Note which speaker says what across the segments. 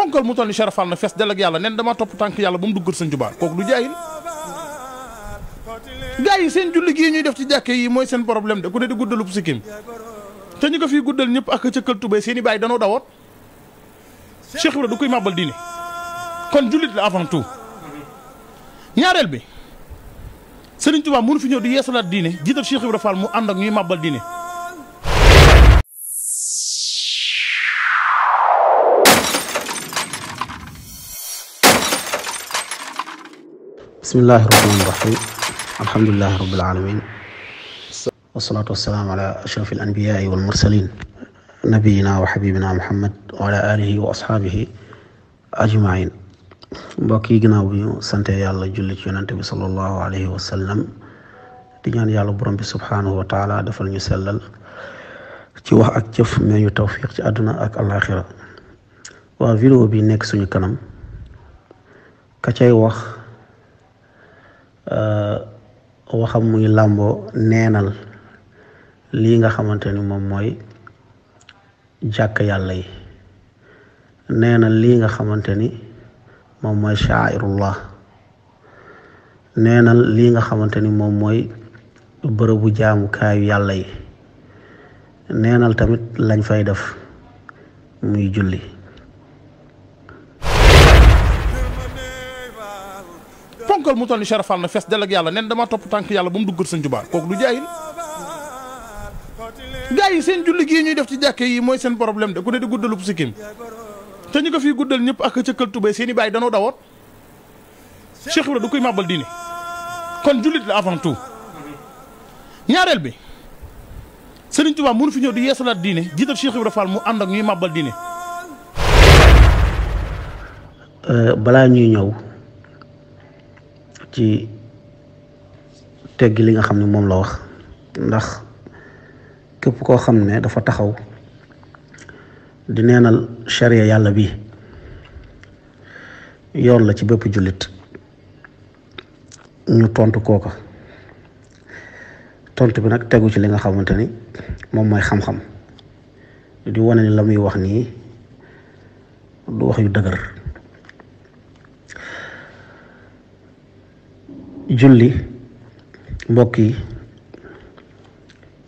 Speaker 1: ponkal mu toll ni Cheikh Fall na fees del ak yàlla nen dama topp tànk yàlla ba mu duggal Sëñ Tuubaa kooku du jaayil. gaa yi seen julli gii ñuy def ci jàkke yi mooy seen problème de ku ne di guddalub sikkim te ñu ko fii guddal ñëpp ak cëkkal tubéy seen i baay danoo dawoot. Cheikh Ibra du koy màbbal diine kon jullit la avant tout. ñaareel bi Sëriñ Tuubaa mënu fi ñëw di yeesalaat diine jiital Cheikh Ibra Fall mu ànd ak ñuy màbbal diine.
Speaker 2: bismillahi rahmaani rahim alhamdulilahi rabbil alamin wasalaatu wasalaamu ala ashrafil anbiyaai wal mursalin nabiyina wa xabibina muhammad wa ala alihi wa ashaabihi ajmain. mbokk yi ginnaaw bi ñu sante yàlla julli ci yonante bi sallallahu alayhi wa sallam di ñaan yàlla borom bi subhanahu wa taala defal ñu sellal ci wax ak jëf mais ñu tawfiq ci àdduna ak alaxira. waa vidéo bi nekk suñu kanam ka cay wax waxam muy làmboo neenal lii nga xamante ni moom mooy jàkk yàlla yi, neenal lii nga xamante ni moom mooy sha'airullah, neenal lii nga xamante ni moom mooy bërëbu jaamukaayu yàlla yi, neenal tamit lañ fay def muy julli.
Speaker 1: ponkal mu toll ni Cheikh Fall na fees del ak yàlla nen dama topp tànk yàlla ba mu duggal Sëñ Tuubaa kooku du jaayil. gaa yi seen julli gii ñuy def ci jàkke yi mooy seen problème de ku ne di guddalub sikkim te ñu ko fii guddal ñëpp ak cëkkal tubéy seen i baay danoo dawoot. Cheikh Ibra du koy màbbal diine kon jullit la avant tout. ñaareel bi Sëriñ Tuubaa mënu fi ñëw di yeesalaat diine jiital Cheikh Ibra Fall mu ànd ak ñuy màbbal diine.
Speaker 2: balaa ñuy ñëw ci teggi li nga xam ne moom la wax, ndax képp koo xam ne dafa taxaw di neenal charia yàlla bi yoon la ci bépp jullit ñu tontu kooka. tontu bi nag tegu ci li nga xamante ni moom mooy xam-xam, di wane ni la muy wax nii du wax yu dëgër. julli mbokk yi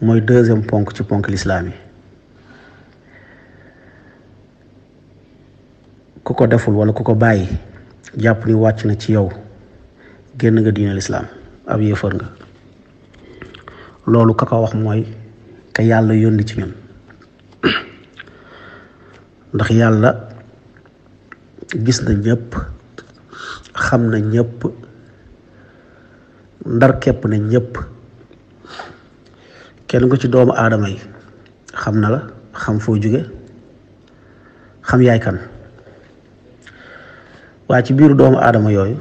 Speaker 2: mooy deuxième ponk ci ponk lislaam yi. ku ko deful wala ku ko bàyyi jàpp ni wàcc na ci yow, génn nga diine lislaam, ab yéefar nga. loolu ka ko wax mooy ka yàlla yónni ci ñun, ndax yàlla gis na ñëpp, xam na ñëpp, ndar képp na ñëpp. kenn ko ci doomu aadama yi xam na la, xam foo jóge, xam yaay kan. waaye ci biiru doomu aadama yooyu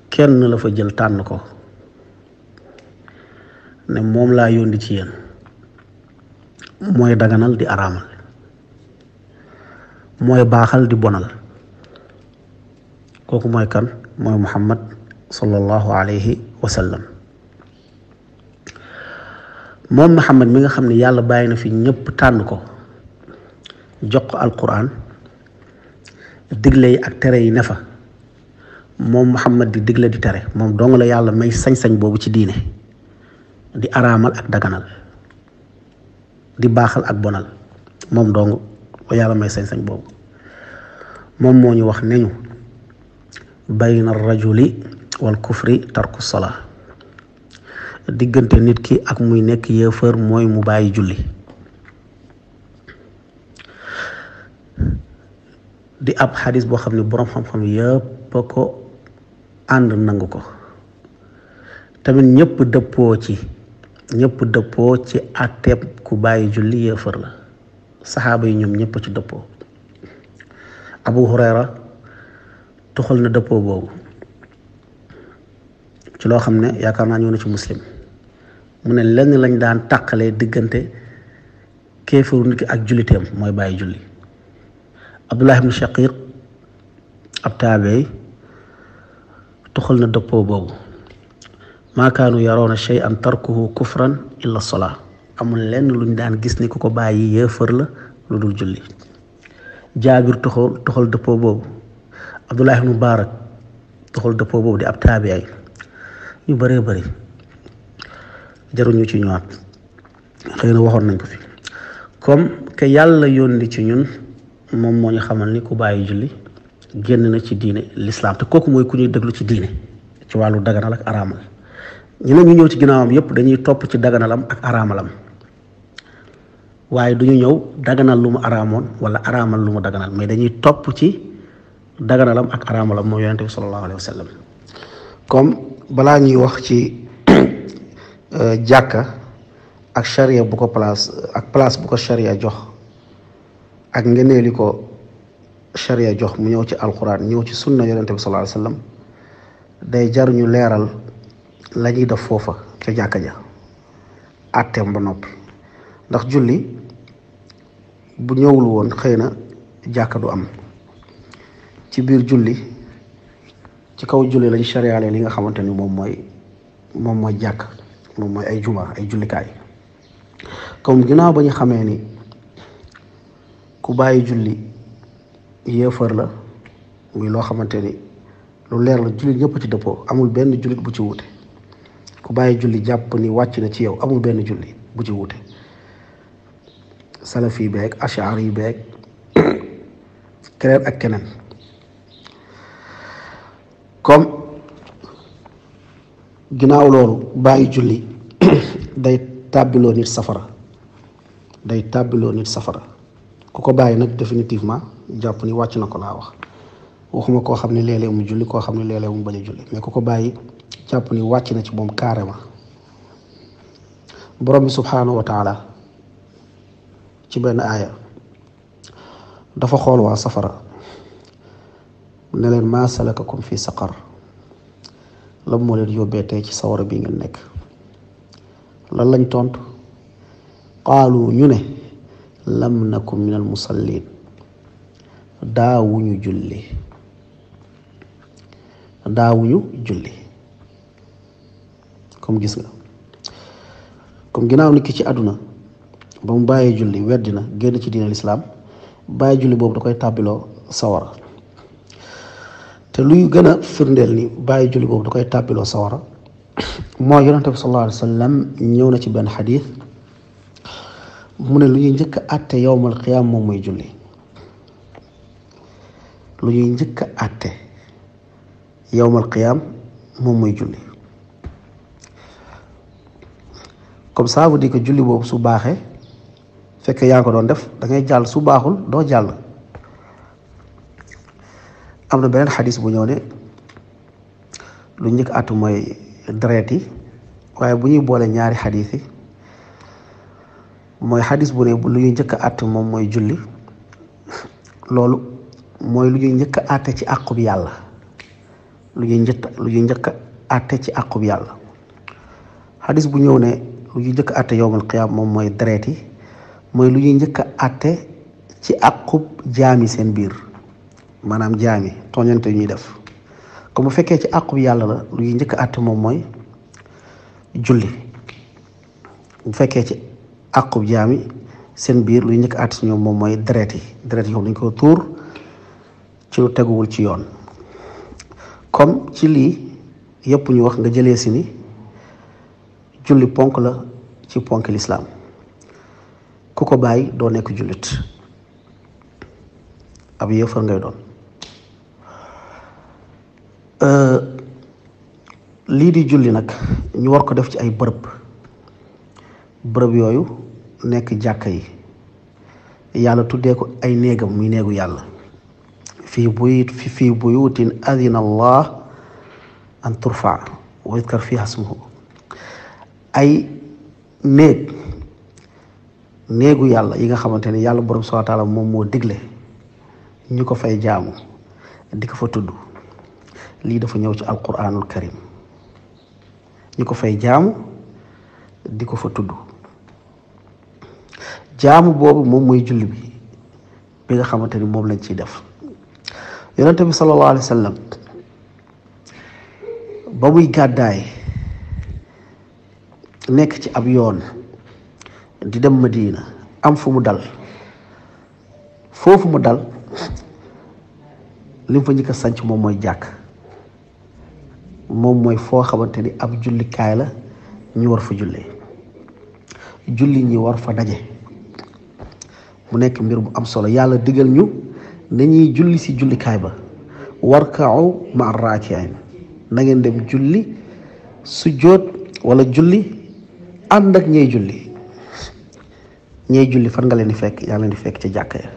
Speaker 2: kenn la fa jël tànn ko ne moom laa yónni ci yéen, mooy daganal di araamal, mooy baaxal di bonal. kooku mooy kan? mooy Muhammad sallallahu alayhi wa sallam. moom Muhammad mi nga xam ne yàlla bàyyi na fi ñëpp tànn ko, jox ko alquran, digle yi ak tere yi ne fa. moom Muhammad di digle di tere, moom dong la yàlla may sañ-sañ boobu ci diine, di araamal ak daganal, di baaxal ak bonal. moom dong la yàlla may sañ-sañ boobu. moom moo ñu wax ne ñu bayna rajuli wal kufri tarku salaa, diggante nit ki ak muy nekk yéefar mooy mu bàyyi julli. di ab xadis boo xam ne boroom xam-xam yëpp ko ànd nangu ko, tamit ñëpp dëppoo ci àtteeb ku bàyyi julli yéefar la. saxaaba yi ñoom ñëpp ci dëppoo. Abu Hurayra tuxal na dëppoo boobu ci loo xam ne yaakaar naa ñëw na ci Muslim. mu ne lenn lañ daan tàqalee diggante kéefaru nit ki ak julliteem mooy bàyyi julli. Abdullah ibn Shaqiq ab taabee tuxal na dëppoo boobu. maa kaanu yaroona shay'an tarkuhu kufran illa solaa, amul lenn luñ daan gis ni ku ko bàyyi yéefar la lu dul julli. Jaabir toxal dëppoo boobu, Abdullah ibn Mubarak toxal dëppoo boobu di ab taabi'i. ñu bëree bëri jaruñu ci ñëwaat, xëy na waxoon nañ ko fi. comme que yàlla yónni ci ñun moom moo ñu xamal ni ku bàyyi julli génn na ci diine l'islam, te kooku mooy ku ñuy déglu ci diine ci wàllu daganal ak araamal. ñu ne ñu ñëw ci ginnaawam yépp dañuy topp ci daganalam ak araamalam, waaye du ñu ñëw daganal lu mu araamoon wala araamal lu mu daganal, mais dañuy topp ci daganalam ak araamalam mooy yonente bi sallallahu alayhi wa sallam. comme balaa ñuy wax ci jàkka ak charia bu ko place bu ko charia jox ak ngeneeli ko charia jox mu ñëw ci alquran ñëw ci sunna yonente bi sallallahu alayhi wa sallam, day jar ñu leeral la ñuy def foofa ca jàkka ja àtteem ba noppi. ndax julli bu ñëwul woon xëy na jàkka du am. ci biir julli, ci kaw julli lañ chariale li nga xamante ni moom mooy jàkk, moom mooy ay juma, ay jullikaay. comme ginnaaw ba ñu xamee ni ku bàyyi julli yéefar la, muy loo xamante ni lu leer la, jullit ñëpp ci dëppoo, amul benn jullit bu ci wute. ku bàyyi julli jàpp ni wàcc na ci yow, amul benn julli bu ci wute. salafi beeg ashari beeg keneen ak keneen. comme ginnaaw loolu bàyyi julli day tàbbiloo nit safara, ku ko bàyyi nag définitivement jàpp ni wàcc na ko laa wax. waxuma koo xam ne léeg-léeg mu julli, koo xam ne léeg-léeg mu bañ a julli, mais ku ko bàyyi jàpp ni wàcc na ci moom carrément. borom bi subhaanahu wa taala ci benn aaya dafa xool waa safara ne leen maa salakakum fi saqar, lan moo leen yóbbee tey ci sawara bi ngeen nekk. lan lañ tontu? qaalu ñu ne lam nakum min al musallin, daawuñu julli. comme gis nga, comme ginnaaw nit ki ci àdduna ba mu bàyyee julli weddi na, génn ci diine lislaam, bàyyi julli boobu da koy tàbbiloo sawara. te luy gën a firndeel ni bàyyi julli boobu da koy tàbbiloo sawara mooy yonente bi sallallahu alayhi wa sallam ñëw na ci benn xadiis mu ne lu ñuy njëkk a àtte yowmal qiyaam moom mooy julli. lu ñuy njëkk a àtte yowmal qiyaam moom mooy julli. comme ça veut dire que julli boobu su baaxee fekk yaa ko doon def da ngay jàll, su baaxul doo jàll. am na beneen xadis bu ñëw ne lu njëkk àtt mooy deret yi, waaye bu ñuy boole ñaari xadis yi mooy xadis bu ne lu ñuy njëkk àtt moom mooy julli, loolu mooy lu ñuy njëkk àtte ci àqub yàlla. lu ñuy njëkk àtte ci àqub yàlla. xadis bu ñëw ne lu ñuy njëkk àtte yowmal qiyaam moom mooy deret yi, mooy lu ñuy njëkk àtte ci àqub jaami seen biir, maanaam jaami tooñante yu ñuy def. comme bu fekkee ci àqub yàlla la, lu ñuy njëkk àtte moom mooy julli. bu fekkee ci àqub jaami seen biir, lu ñuy njëkk àtte ci ñoom moom mooy deret yi. deret yi dañ ko tuur ci lu teguwul ci yoon. comme ci lii yëpp ñu wax nga jëlee si ni julli ponk la ci ponk lislaam, ku ko bàyyi doo nekk jullit, ab yéefar ngay doon. lii di julli nag ñu war ko def ci ay bërëb yooyu nekk jàkka yi, yàlla tuddee ko ay néegam, muy néegu yàlla. fii buyutin adina allah an turfa wa yuzkar fiha ismuhu. ay néegu yàlla yi nga xamante ne yàlla borom subhaanahu wa taala moom moo digle ñu ko fay jaamu di ko fa tudd. lii dafa ñëw ci alquranul karim, ñu ko fay jaamu di ko fa tudd. jaamu boobu moom mooy julli bi nga xamante ni moom lañ ciy def. yonente bi sallallahu alayhi wa sallam ba muy gàddaay nekk ci ab yoon di dem Madina, am fu mu dal. foofu mu dal lim fa njëkk a sanc moom mooy jàkk. moom mooy foo xamante ni ab jullikaay la ñu war fa jullee julli ñi war fa daje mu nekk mbir bu am solo. yàlla digal ñu nañuy julli si jullikaay ba warka'u ma'a raaki'iin, na ngeen dem julli sujjóot wala julli ànd ak ñey julli. ñey julli fan nga leen di fekk? yaa leen di fekk ca jàkka ya.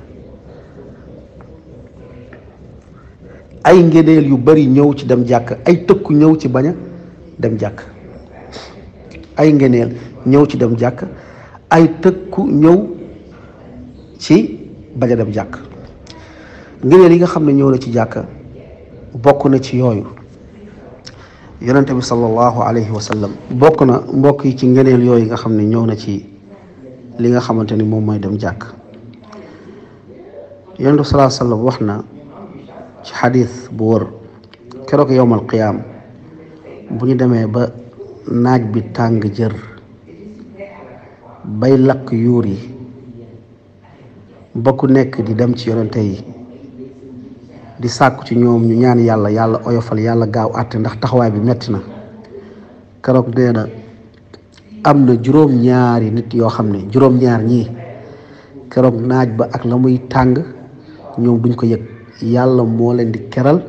Speaker 2: ay ngëneel yu bari ñëw ci dem jàkk, ay tëkku ñëw ci bañ a dem jàkk. ay ngëneel ñëw ci dem jàkk, ay tëkku ñëw ci bañ a dem jàkk. ngëneel yi nga xam ne ñëw na ci jàkk bokk na ci yooyu. yonente bi sallallahu alayhi wa sallam bokk na mbokk yi ci ngëneel yooyu nga xam ne ñëw na ci li nga xamante ni moom mooy dem jàkk. yonente bi sallallahu alayhi wa sallam wax na ci xadis bu wër keroog yowmal qiyaam bu ñu demee ba naaj bi tàng jër bay lakk yuur yi ba ku nekk di dem ci yonente yi di sàkku ci ñoom ñu ñaan yàlla, yàlla oyofal, yàlla gaaw àtte ndax taxawaay bi metti na. keroog nee na am na juróom-ñaari nit yoo xam ne juróom-ñaar ñii keroog naaj ba ak la muy tàng ñoom duñ ko yëg. yàlla moo leen di keral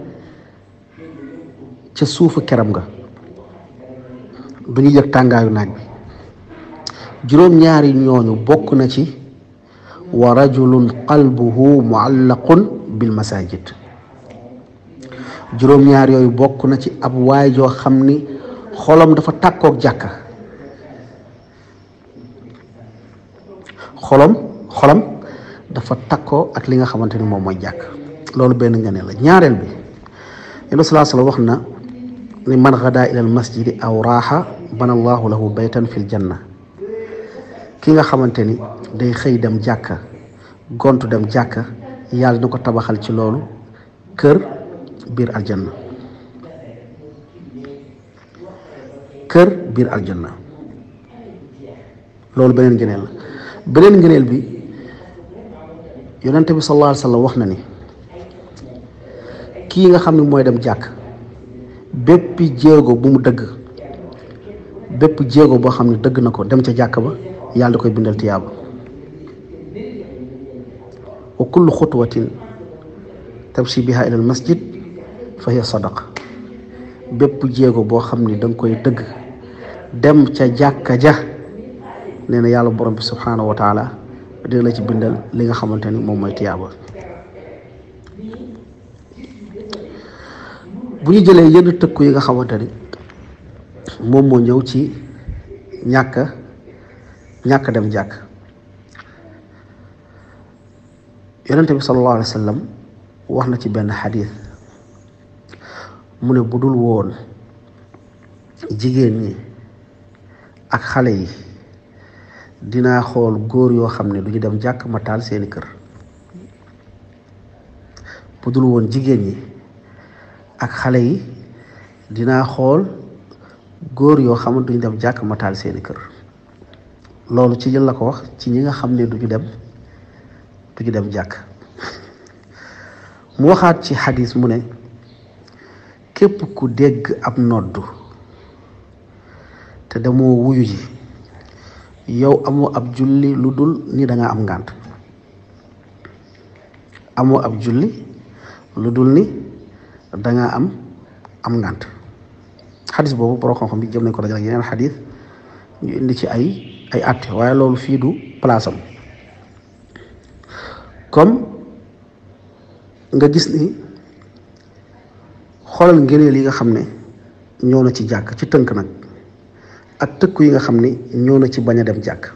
Speaker 2: ca suufu keram nga, duñu yëg tàngaayu naaj bi. juróom-ñaari ñooñu bokk na ci wa rajulun qalbuhu muallaqun bil masajid. juróom-ñaar yooyu bokk na ci ab waay joo xam ni xolam dafa tàkkook jàkka. xolam dafa takkoo ak li nga xamante ni moom mooy jàkk. loolu benn ngëneel la. ñaareel bi yonent sallallahu alayhi wa sallam wax na ni man ghadaa ila al masjidi aw raaxa bana allahu lahu baytan fil janna. ki nga xamante ni day xëy dem jàkka gontu dem jàkka yàlla na ko tabaxal ci loolu kër biir aljanna. kër biir aljanna loolu beneen ngëneel la. beneen ngëneel bi yonent bi sallallahu alayhi wa sallam wax na ni kii nga xam ne mooy dem jàkk bépp jéego bu mu dëgg, bépp jéego boo xam ne dëgg na ko dem ca jàkk ba yàlla da koy bindal tiyaaba. wa kullu xutwatin tamshi biha ila al masjid fa hiya sadaqa. bépp jéego boo xam ne da nga koy dëgg dem ca jàkka ja nee na yàlla borom bi subhanahu wa taala dina la ci bindal li nga xamante ni moom mooy tiyaaba. bu ñu jëlee yenn tëkku yi nga xamante ni moom moo ñëw ci ñàkk dem jàkk, yonente bi sallallahu alayhi wa sallam wax na ci benn xadis mu ne bu dul woon jigéen ñi ak xale yi dinaa xool góor yoo xam ne du ñu dem jàkk ma taal seeni kër. bu dul woon jigéen ñi ak xale yi dinaa xool góor yoo xam ne duñu dem jàkk ma taal seeni kër. loolu ci jël la ko wax ci ñi nga xam ne duñu dem jàkk. mu waxaat ci xadis mu ne képp ku dégg ab noddu te demoo wuyu ji yow amoo ab julli lu dul ni da nga am ngànt. amoo ab julli lu dul ni da nga am ngànt. xadis boobu borom xam-xam bi jëm nañ ko dajal ak yeneen xadis ñu indi ci ay àtte waaye loolu fii du place am. comme nga gis ni xoolal ngëneel yi nga xam ne ñëw na ci jàkk ci tënk nag ak tëkku yi nga xam ne ñëw na ci bañ a dem jàkk.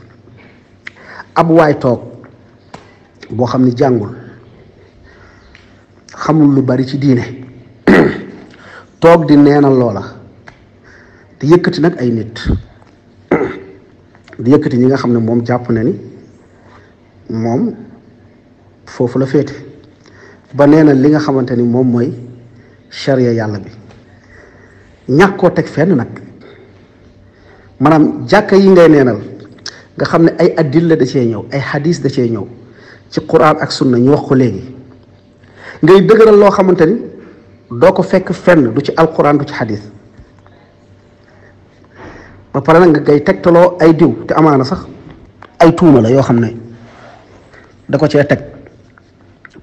Speaker 2: ab waay toog boo xam ne jàngul xamul lu bari ci diine toog di neenal loola di yëkkati nag ay nit di yëkkati ñi nga xam ne moom jàpp na ni moom foofu la féete ba neenal li nga xamante ni moom mooy charia yàlla bi ñàkk koo teg fenn nag. maanaam jàkka yi ngay neenal nga xam ne ay adilla da cee ñëw ay hadis da cee ñëw ci quran ak sunna ñu wax ko léegi ngay dëgëral loo xamante ni doo ko fekk fenn du ci alquran du ci xadis ba pare nag nga ngay tegtaloo ay diw te amaana sax ay tuuma la yoo xam ne da ko cee teg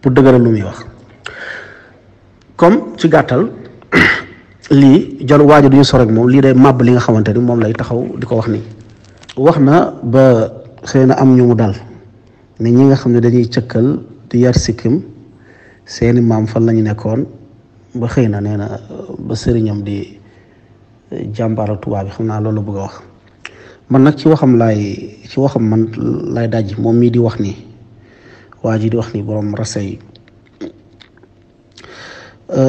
Speaker 2: pour dëgëral lu muy wax comme ci gàttal lii jël waajo duñu sore ak moom lii day màbb li nga xamante ni moom lay taxaw di ko wax nii wax na ba xëy na am ñu mu dal ne ñi nga xam ne dañuy cëkkal di yar sikkim seeni maam fan la ñu nekkoon ba xëy na nee na ba sëriñam di jàmbaara tubaab bi xam naa loolu bëgg a wax man nag ci waxam man lay daj moom mii di wax nii waa ji di wax nii borom rase yi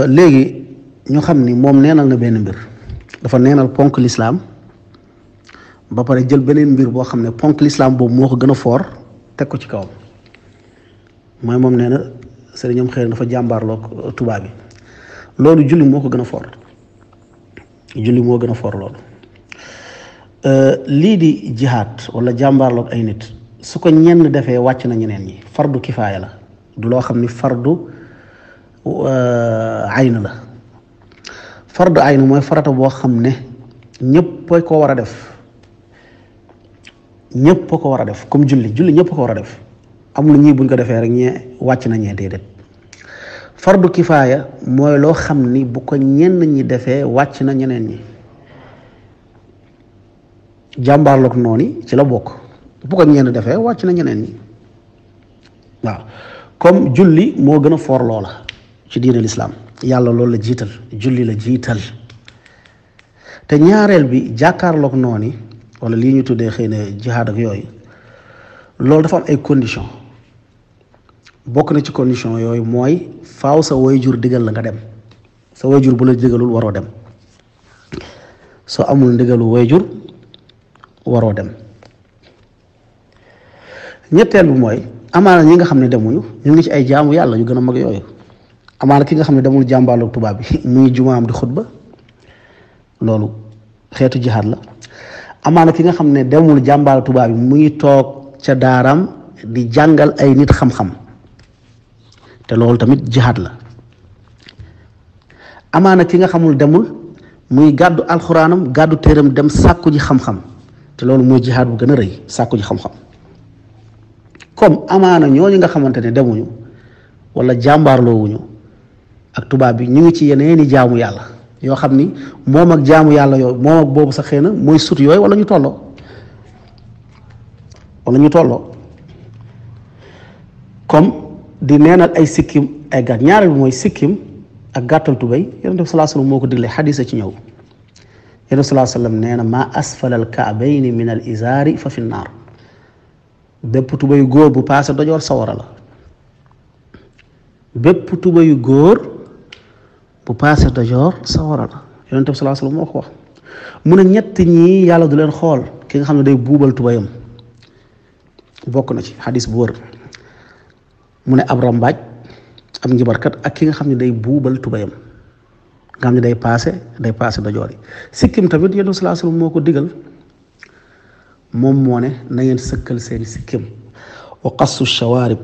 Speaker 2: léegi ñu xam ni moom neenal na benn mbir dafa neenal ponk lislaam ba pare jël beneen mbir boo xam ne ponk lislaam boobu moo ko gën a foor teg ko ci kawam mooy moom nee na sëriñam xëy na dafa jàmbaarloog tubaab bi loolu julli moo ko gën a foor loolu lii di jihaad wala jàmbaarloog ay nit su ko ñenn defee wàcc na ñeneen ñi fardu kifaaya la du loo xam ni fardu ayn la fardu ayn mooy farata boo xam ne ñëpp ko war a def comme julli ñëpp ko war a def amul ñii buñ ko defee rek ñee wàcc na ñee déedéet fardu kifaaya mooy loo xam ni bu ko ñenn ñi defee wàcc na ñeneen ñi jàmbaarloog noonu ci la bokk bu ko ñenn defee wàcc na ñeneen ñi waaw comme julli moo gën a foor loola ci diine lislaam yàlla loolu la jiital julli la jiital te ñaareel bi jàkkaarloog noonu wala lii ñu tuddee xëy na jihaad ak yooyu loolu dafa am ay condition bokk na ci condition yooyu mooy faaw sa waajur digal la nga dem sa waajur bu la digalul waroo dem soo amul ndigalu waajur waroo dem ñetteel bi mooy amaana ñi nga xam ne demuñu ñu ngi ci ay jaamu yàlla yu gën a mag yooyu amaana ki nga xam ne demul jàmbaarloog tubaab bi muy jumaam di xutba loolu xeetu jihaad la amaana ki nga xam ne demul jàmbaarloog tubaab bi muy toog ca daaraam di jàngal ay nit xam-xam te loolu tamit jihaad la amaana ki nga xamul demul muy gàddu alxuraanam gàddu téeram dem sàkku ji xam-xam te loolu mooy jihaad bu gën a rëy sàkku ji xam-xam comme amaana ñooñu nga xamante ne demuñu wala jàmbaarloowuñu ak tubaab bi ñu ngi ci yeneeni jaamu yàlla yoo xam ni moom ak jaamu yàlla yooyu moom ak boobu sax xëy na mooy sut yooyu wala ñu tolloo comme di neenal ay sikkim ay gàtt ñaareel bi mooy sikkim ak gàttal tubéy yonent bi salaa sallam moo ko digle xadisa ci ñëw yonent bi salaa sallam nee na maa asfala al kaabayni min al izaari fa fi naar bépp tubéyu góor bu paase dojoor sawara la bépp tubéyu góor bu paase dojoor sawara la yonent bi salaa sallam moo ko wax mu ne ñett ñii yàlla du leen xool ki nga xam ne day buubal tubéyam bokk na ci xadis bu wër mu ne ab rambaaj ab njibarkat ak ki nga xam ne day buubal tubéyam nga xam ne day paase dojoor yi sikkim tamit yonent bi salaa sallam moo ko digal moom moo ne na ngeen sëkkal seeni sikkim wa qassu shawarib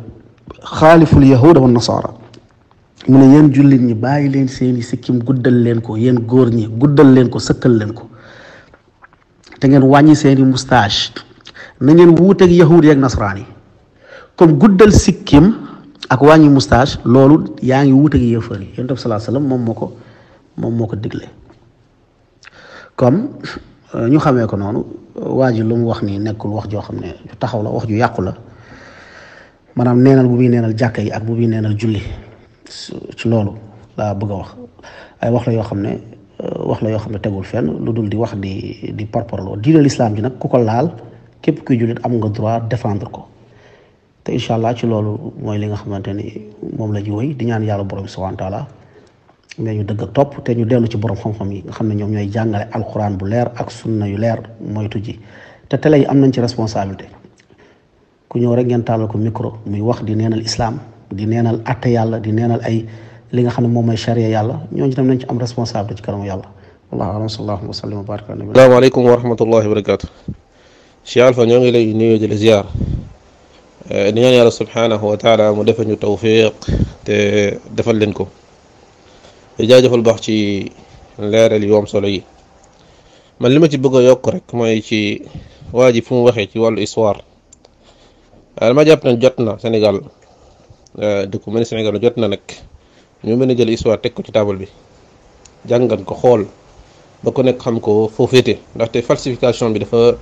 Speaker 2: xaaliful yahuda wa nasaara mu ne yéen jullit ñi bàyyi leen seeni sikkim guddal leen ko yéen góor ñi guddal leen ko sëkkal leen ko te ngeen wàññi seeni moustache na ngeen wuuteeg yahud yeeg nasaraan yi comme guddal sikkim ak wàññi moustache loolu yaa ngi wuuteeg yëfër yi yonent bi salaa sallam moom moo ko digle comme ñu xamee ko noonu waa ji lu mu wax nii nekkul wax joo xam ne ju taxaw la wax ju yàqu la maanaam neenal bu muy neenal jàkka yi ak bu muy neenal julli ci loolu laa bëgg a wax ay wax la yoo xam ne tegul fenn lu dul di wax di parparloo diine lislaam ji nag ku ko laal képp kuy jullit am nga droit défendre ko te incha allah ci loolu mooy li nga xamante ni moom la ji woy di ñaan yàlla borom subhanahu wa taala mais ñu dëgg ak topp te ñu dellu ci borom xam-xam yi nga xam ne ñoom ñooy jàngale alquran bu leer ak sunna yu leer moytu ji te télé yi am nañ ci responsabilité ku ñëw rek ngeen tàllal ko micro muy wax di neenal islam di neenal atte yàlla di neenal ay li nga xam ne moom mooy charia yàlla ñooñu tam nañ ci am responsabilité ci kanamu yàlla wallahu alam sallallahu wa sallam wa baraka ala nabi.
Speaker 3: Asalaamaaleykum wa rahmatullahi wa barakatu. Cheikh Alpha ñoo ngi lay nuyu di la ziar di ñaan yàlla subhanahu wa taala mu defal ñu tawfiq te defal leen ko di jaajëfal baax ci leeral yu am solo yi. man li ma ci bëgg a yokk rek mooy ci waa ji fu mu waxee ci wàllu histoire dama jàpp ne jot na Sénégal dëkk mel ni Sénégal jot na nag ñu mën a jël histoire teg ko ci table bi jàngat ko xool ba ko nekk xam ko foo féete ndaxte falsification bi dafa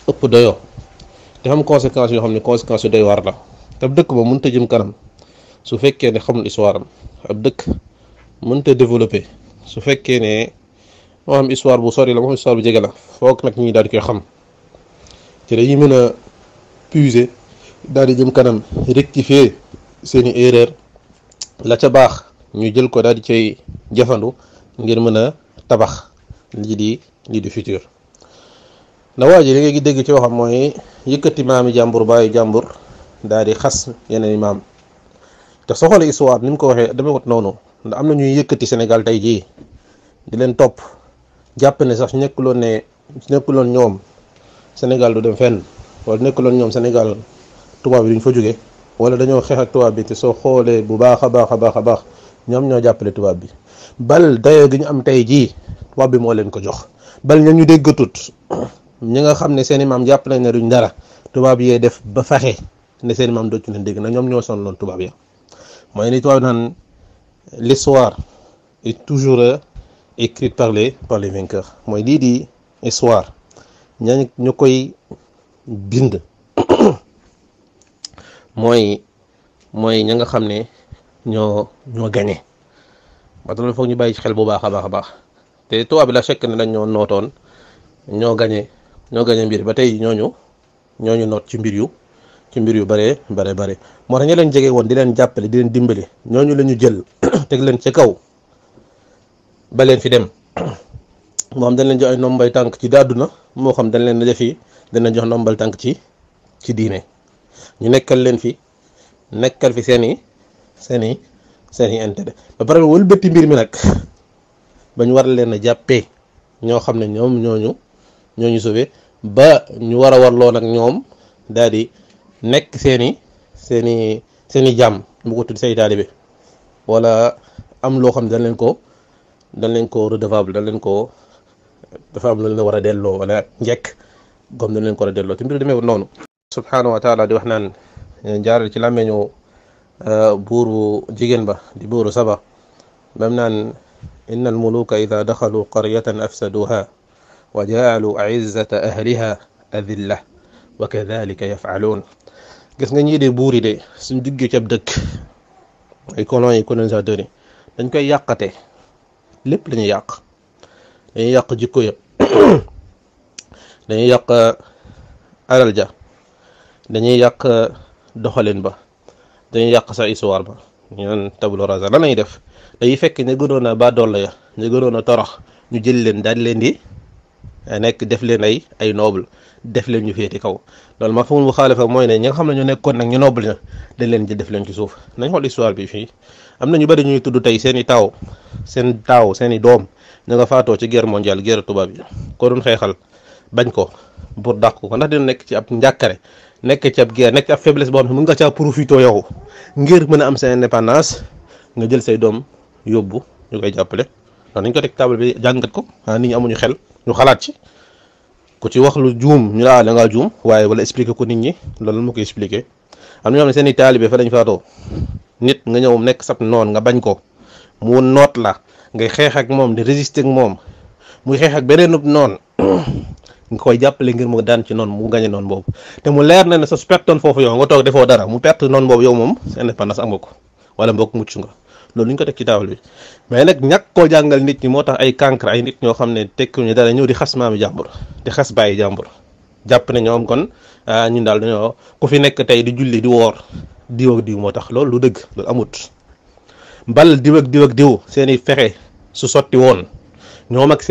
Speaker 3: ëpp doyoo te xam conséquences yoo xam ne conséquences yu doy waar la te ab dëkk ba mënut a jëm kanam su fekkee ne xamul histoire am ab dëkk mënut a développé su fekkee ne moo xam histoire bu sori la moo xam histoire bu jege la foog nag ñi daal di koy xam te dañuy mën a puiser daal di jëm kanam rectifier seeni erreur la ca baax ñu jël ko daal di cay jëfandu ngir mën a tabax lii di futur. na waa ji li ngay dégg ci waxam mooy yëkkati maami jàmbur bàyyi jàmbur daal di xas yeneen i maam te soo xoolee histoire ni mu ko waxee dama wat noonu ndax am na ñuy yëkkati Sénégal tey jii di leen topp jàpp ne sax nekkuloon ñoom Sénégal du dem fenn wala nekkuloon ñoom Sénégal tubaab bi duñ fa jóge wala dañoo xeex ak tubaab bi te soo xoolee bu baax a baax ñoom ñoo jàppale tubaab bi bal dayoo gi ñu am tey jii tubaab bi moo leen ko jox bal ña ñu déggatut ñi nga xam ne seeni maam jàpp nañ ne duñ dara tubaab yee def ba fexe ne seeni maam dootu leen dégg na ñoom ñoo sonaloon tubaab ya mooy ni tubaab naan l'histoire est toujours écrite par les vainqueurs mooy lii di histoire ñu koy bind mooy ña nga xam ne ñoo gagné ba loolu foog ñu bàyyi ci xel bu baax a baax te tubaab bi la fekk ne dañ ñoo nootoon ñoo gagné mbir ba tey ñooñu noot ci mbir yu bare moo tax ña leen jege woon di leen jàppale di leen dimbali ñooñu la ñu jël teg leen ci kaw ba leen fi dem moo xam dañ leen jox ay nombay tànk ci àdduna moo xam dañ leen defi dañ leen jox nombal tànk ci diine ñu nekkal leen fi nekkal fi seeni intérêt ba pare wëlbati mbir mi nag ba ñu war leen a jàppee ñoo xam ne ñoom ñooñu sauvé ba ñu war a warloo nag ñoom daal di nekk seeni jàmm mu ko tudd say taalibe wala am loo xam ne dañ leen ko redevable dafa am lu leen war a delloo wala njekk comme dañ leen ko war a delloo te mbir demee noonu subhanahu wa taala di wax naan jaaral ci làmmeñu buuru jigéen ba di buuru Saba bam naan inna al muluka ida daxalu qaryatan afsaduha wa jaalu aizzata ahliha adilla wa kadhalika yaf'alun gis nga ñii de buur yi de suñ duggee ci ab dëkk ay colons yi colonisateurs yi dañ koy yàqate lépp lañuy yàq dañuy yàq jikko ya dañuy yàq alal ja dañuy yàq doxalin ba dañuy yàq sa histoire ba ñu naan tabula rasa lan lañuy def day fekk ñu gënoon a baadoolo ya ñu gënoon a torox ñu jël leen daal leen di nekk def leen ay noble def leen ñu féeti kaw loolu ma famul bu xaalifa mooy ne ñi nga xam ne ñu nekkoon nag ñu noble na dañ leen jël def leen ci suuf nañ xool histoire bi fii am na ñu bari ñuy tudd tey seeni seeni doom ñu nga faatoo ci guerre mondiale guerre tubaab yi ko doon xeexal bañ ko pour dàq ko ndax dina nekk ci ab njàkkare nekk ci ab guerre nekk ci ab faiblesse boo xam ne mën nga caa profité yow ngir mën a am seen indépendance nga jël say doom yóbbu ñu koy jàppale ndax nañ ko teg table bi jàngat ko nit ñi amuñu xel ñu xalaat ci ku ci wax lu juum ñu da ngaa juum waaye wala expliquer ko nit ñi loolu ma koy expliquer am na ñoo xam ne seen i taalibe fa dañ faatoo nit nga ñëw nekk sab noon nga bañ ko mu noot la ngay xeex ak moom di résister ak moom muy xeex ak beneen noon nga koy jàppale ngir mu daan ci noonu mu gañe noonu boobu te mu leer na ne sa su pertoon foofu yow nga toog defoo dara mu perte noonu boobu yow moom sa indépendance am nga ko wala mbokk mucc nga loolu ñu ko teg ci taabal bi mais nag ñàkk koo jàngal nit ñi moo tax ay cancre ay nit ñoo xam ne tekkuñu dara ñëw di xas maami jàmbur di xas bàyyi jàmbur jàpp ne ñoom kon ñun daal dañoo ku fi nekk tey di julli di woor diw ak diw moo tax loolu lu dëgg loolu amut bal diw ak diw seeni fexe su sotti woon ñoom ak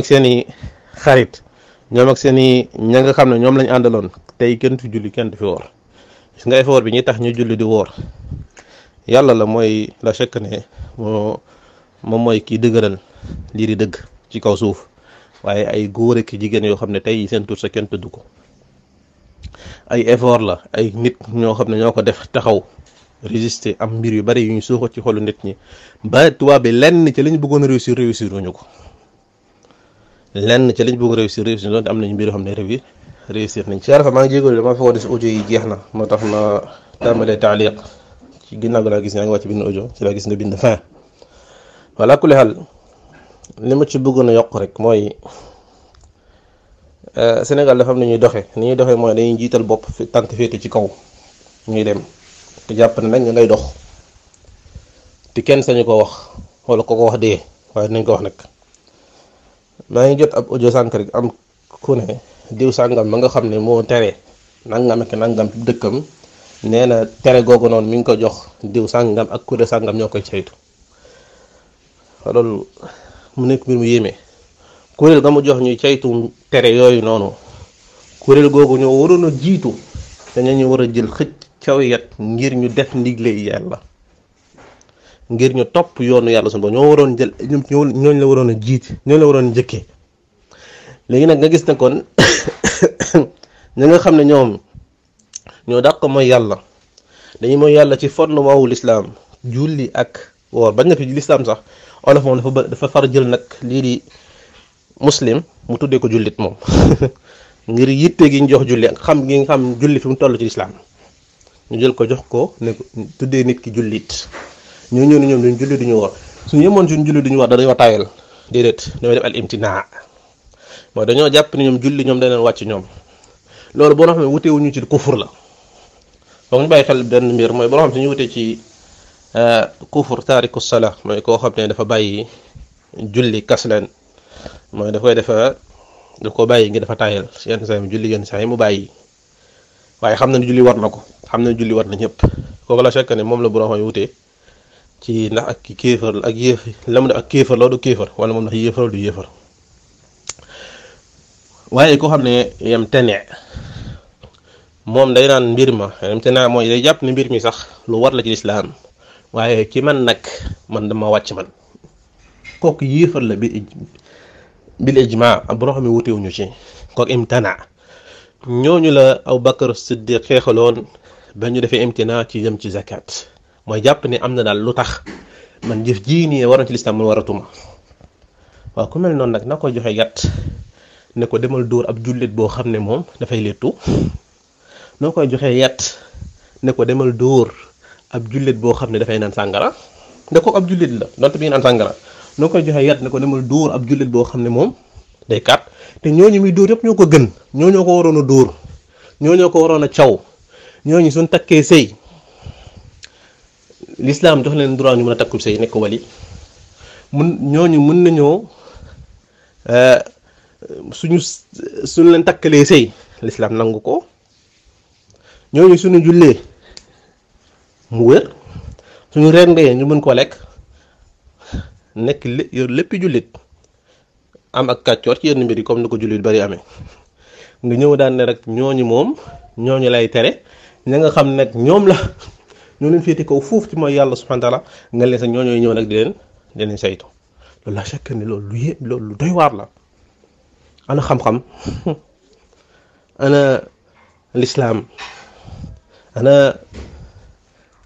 Speaker 3: seeni xarit ñoom ak seeni ña nga xam ne ñoom lañ àndaloon tey kenn du julli kenn du fi woor gis nga effort bi ñuy tax ñu julli di woor yàlla la mooy la fekk ne moom mooy kii dëgëral lii di dëgg ci kaw suuf waaye ay góor ak jigéen yoo xam ne tey seen tur sa kenn tudd ko ay effort la ay nit ñoo xam ne ñoo ko def taxaw résister am mbir yu bari yu ñu suuxat ci xolu nit ñi ba tubaab bi lenn ci li ñu bëggoon a réussir wuñu ko lenn ci li ñu bëggoon réussir loolu am nañu mbir yoo xam ne réussir nañ ci arafa maa ngi jégalu dama fekkoon si audio yi jeex na moo tax ma tàmbalee taaliq ci ginnaaw gi laa gis yaa ngi wàcc bind audio ci laa gis nga bind fin voilà kulli xaal li ma ci bëggoon a yokk rek mooy Sénégal dafa am na ñuy doxe ni ñuy doxee mooy dañuy jiital bopp tànk féete ci kaw ñuy dem te jàpp ne nag nga ngay dox te kenn sañu ko wax wala ko wax dee waaye nañ ko wax nag maa ngi jot ab audio sànq rek am ku ne diw sàngam ma nga xam ne moo tere nangam ak nangam dëkkam nee na tere googu noonu mi ngi ko jox diw sàngam ak kuréel sàngam ñoo koy saytu loolu mu nekk mbir mu yéeme kuréel ga mu jox ñuy caytu tere yooyu noonu kuréel googu ñoo waroon a jiitu te ñu war a jël xëcc caw yat ngir ñu def ndigle yàlla ngir ñu topp yoonu yàlla suñu bopp ñoo waroon jël ñooñu la waroon a jiit ñooñu la waroon a njëkkee léegi nag nga gis ne kon ñi nga xam ne ñoom ñoo dàq mooy yàlla dañuy mooy yàlla ci fondement wu lislaam julli ak woor bañ na fi lislaam sax olof moom dafa far jël nag lii di muslim mu tuddee ko jullit moom ngir yitte gi ñu jox julli ak xam gi nga xam julli fi mu toll ci lislaam ñu jël ko jox ko ne ko tuddee nit ki jullit ñoo ñëw ne ñoom duñ julli duñu woor suñu yemoon suñu julli duñu woor dañoo tayal déedéet damay def al imtinaa mooy dañoo jàpp ne ñoom julli ñoom dañ leen wàcc ñoom loolu boo xam ne wutewuñu ci kufur la foog ñu bàyyi xel benn mbir mooy boo xam ne ñu wutee ci kufur taariku sala mooy koo xam ne dafa bàyyi julli kasleen mooy daf koy daf ko bàyyi ngi dafa tayal yenn saa yi mu julli yenn saa yi mu bàyyi waaye xam na ne julli war na ko xam na ne julli war na ñëpp kooku la fekk ne moom la bu xam ne wutee ci ndax ak kéefar ak yéef la mu def ak kéefar la du kéefar wala moom ndax yéefar du yéefar waaye koo xam ne yem tene moom day naan mbir ma yem tene mooy day jàpp ne mbir mi sax lu war la ci lislaam waaye ci man nag man dama wàcc man kooku yéefar la bil ijma am boo xam ne wutewuñu ci kooku imtana ñooñu la Abu Bakar Siddiq xeexaloon ba ñu defee imtina ci jëm ci zakat mooy jàpp ne am na daal lu tax man jëf jii nii waroon ci lislaam man waratuma waaw ku mel noonu nag na koy joxe yat ne ko demal dóor ab jullit boo xam ne moom dafay lettu noo koy joxe yat ne ko demal dóor ab jullit boo xam ne dafay naan sàngara ne ko ab jullit la donte bi naan sàngara noo koy joxe yat ne ko demal dóor ab jullit boo xam ne moom day kat te ñooñu muy dóor yëpp ñoo ko gën ñooñoo ko waroon a dóor ñooñoo ko waroon a caw ñooñu suñ takkee sëy l'islam jox leen droit ñu mën a takkul sëy nekk wali ñooñu mën nañoo suñu leen takkalee sëy l'islam nangu ko ñooñu suñu jullee mu wér suñu rendee ñu mën koo lekk nekk léppi jullit am ak kàccoor ci yenn mbir yi comme ni ko jullit bari amee nga ñëw daan ne rek ñooñu moom ñooñu lay tere ña nga xam nag ñoom la ñoo leen féete kaw foofu ci mooy yàlla subhanahu wa taala nga leen sax ñooñooy ñëw nag di leen saytu loolu la chaque ne loolu lu doy waar la ana xam-xam ana lislaam ana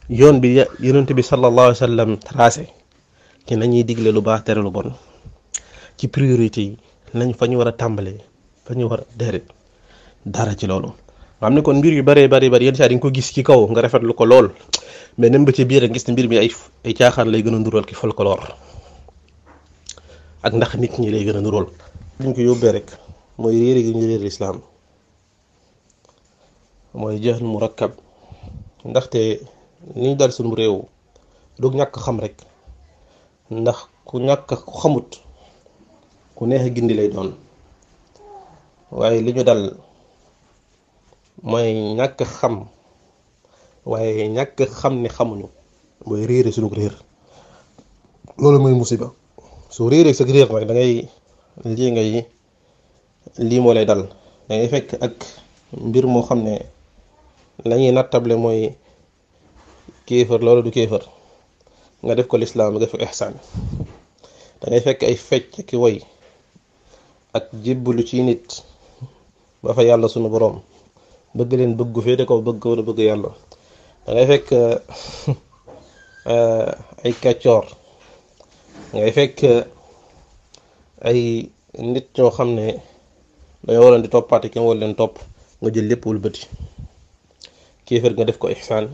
Speaker 3: yoon bi yonent bi sallallahu alayhi wa sallam tracé ci nañuy digle lu baax tere lu bon ci priorité yi nañ fa ñu war a tàmbalee fa ñu war a déedéet dara ci loolu nga xam ne kon mbir yu bëree bari yenn saa di nga ko gis ci kaw nga rafetlu ko lool mais nem ba ci biir rek gis ne mbir mi ay caaxaan lay gën a ndural ki folklore ak ndax nit ñi lay gën a ndural liñ ko yóbbee rek mooy réere gi ñu réer lislaam mooy jahl murakkab ndaxte liñ dal suñu réew du ñàkk xam rek ndax ku ñàkk xamut ku neex a gindi lay doon waaye li ñu dal mooy ñàkk xam waaye ñàkk xam ne xamuñu mooy réere suñu réer loolu mooy musiba soo réeree sa réer nag da ngay lii moo lay dal da ngay fekk ak mbir moo xam ne la ñuy nattable mooy kéefër loolu du kéefër nga def ko lislaam nga def ko ihsaan da ngay fekk ay fecc ki woy ak jébbalu ci nit ba fa yàlla sunu boroom bëgg leen bëggu féete kaw bëgg wala bëgg yàlla da ngay fekk ay kàccoor ngay fekk ay nit ñoo xam ne dañoo waroon di toppaate kenn war leen topp nga jël lépp wëlbati kéefër nga def ko ihsaan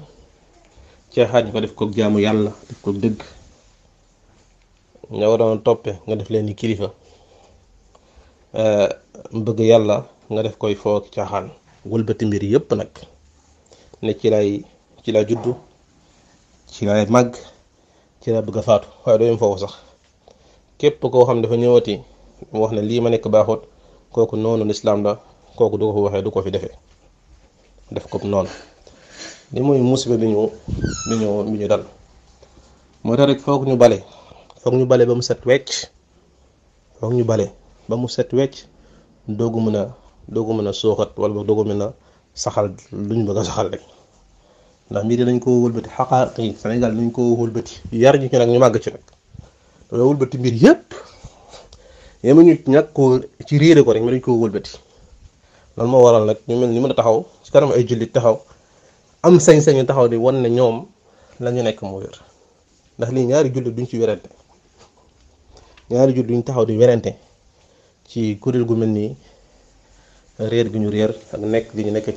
Speaker 3: caaxaan nga def ko jaamu yàlla def ko dëgg ña waroon toppe nga def leen ni kilifa bëgg yàlla nga def koy foog caaxaan wëlbati mbir yëpp nag ne ci lay juddu ci lay màgg ci lay bëgg a faatu waaye doo yem foofu sax képp koo xam dafa ñëwati mu wax ne lii ma nekk baaxut kooku noonu lislaam la kooku du ko fi waxee du ko fi defee def ko noonu li mooy musiba bi ñu dal moo tax rek foog ñu bale ba mu set wecc doogu mën a suuxat wala doogu mën a saxal luñ bëgg a saxal rek ndax mbir yi dañ ko wëlbati xaqaaq yi Sénégal dañ ko wëlbati yar ñu ci nag ñu màgg ci nag loolu wëlbati mbir yëpp yemuñu ñàkk ko ci réere ko rek mais dañ ko wëlbati loolu moo waral nag ñu mel ni mën a taxaw ci kanam ay jullit taxaw am sañ-sañu taxaw di wan ne ñoom la ñu nekk moo wér ndax lii ñaari jullit duñ ci werante ñaari jullit duñ taxaw di werante ci kuréel gu mel nii réer gi ñu réer ak nekk gi ñu nekk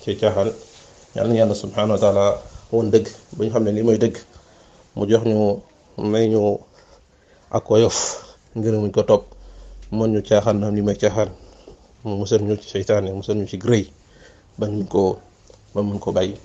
Speaker 3: ci caaxaan yàlla na yàlla subhanahu wa taala woon dëgg ba ñu xam ne lii mooy dëgg mu jox ñu may ñu ak woyof ngir muñ ko topp mën ñu caaxaan na xam li mooy caaxaan mu musal ñu ci seytaane musal ñu ci rëy ba mun ko bàyyi